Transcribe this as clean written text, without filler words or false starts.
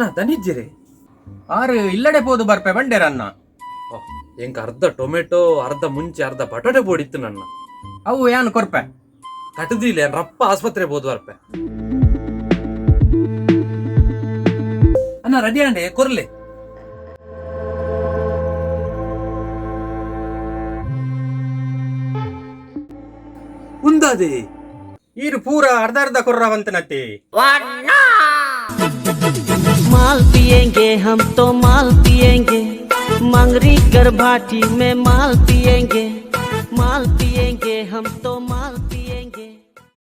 ಅಣ್ಣ ದನಿಜ್ಜಿರಿ. ಆರು ಇಲ್ಲಡೆ ಪೋದು ಬರ್ಪೆ ಬಂಡೇರನ್ನ. ಎಂಕ ಅರ್ಧ ಟೊಮೆಟೊ, ಅರ್ಧ ಮುಂಚೆ, ಅರ್ಧ ಬಟಾಟೆ ಬೋಡಿತ್ತು ನನ್ನ. ಅವು ಯಾನ್ ಕೊರ್ಪೆ. ಕಟ್ಟದಿಲ್ಲ, ರಪ್ಪ ಆಸ್ಪತ್ರೆ ಬೋದು ಬರ್ಪೆ. ಅಣ್ಣ ರೆಡಿ ಅಂಡೆ ಕೊರ್ಲೆ. ಉಂದಾದೆ. ಈರು ಪೂರ ಅರ್ಧ ಅರ್ಧ ಕೊರ್ರವಂತನತಿ. माल पिएंगे, हम तो माल पिएंगे, मंगरी कर भाटी में माल पिएंगे, माल पिएंगे, हम तो माल पिएंगे।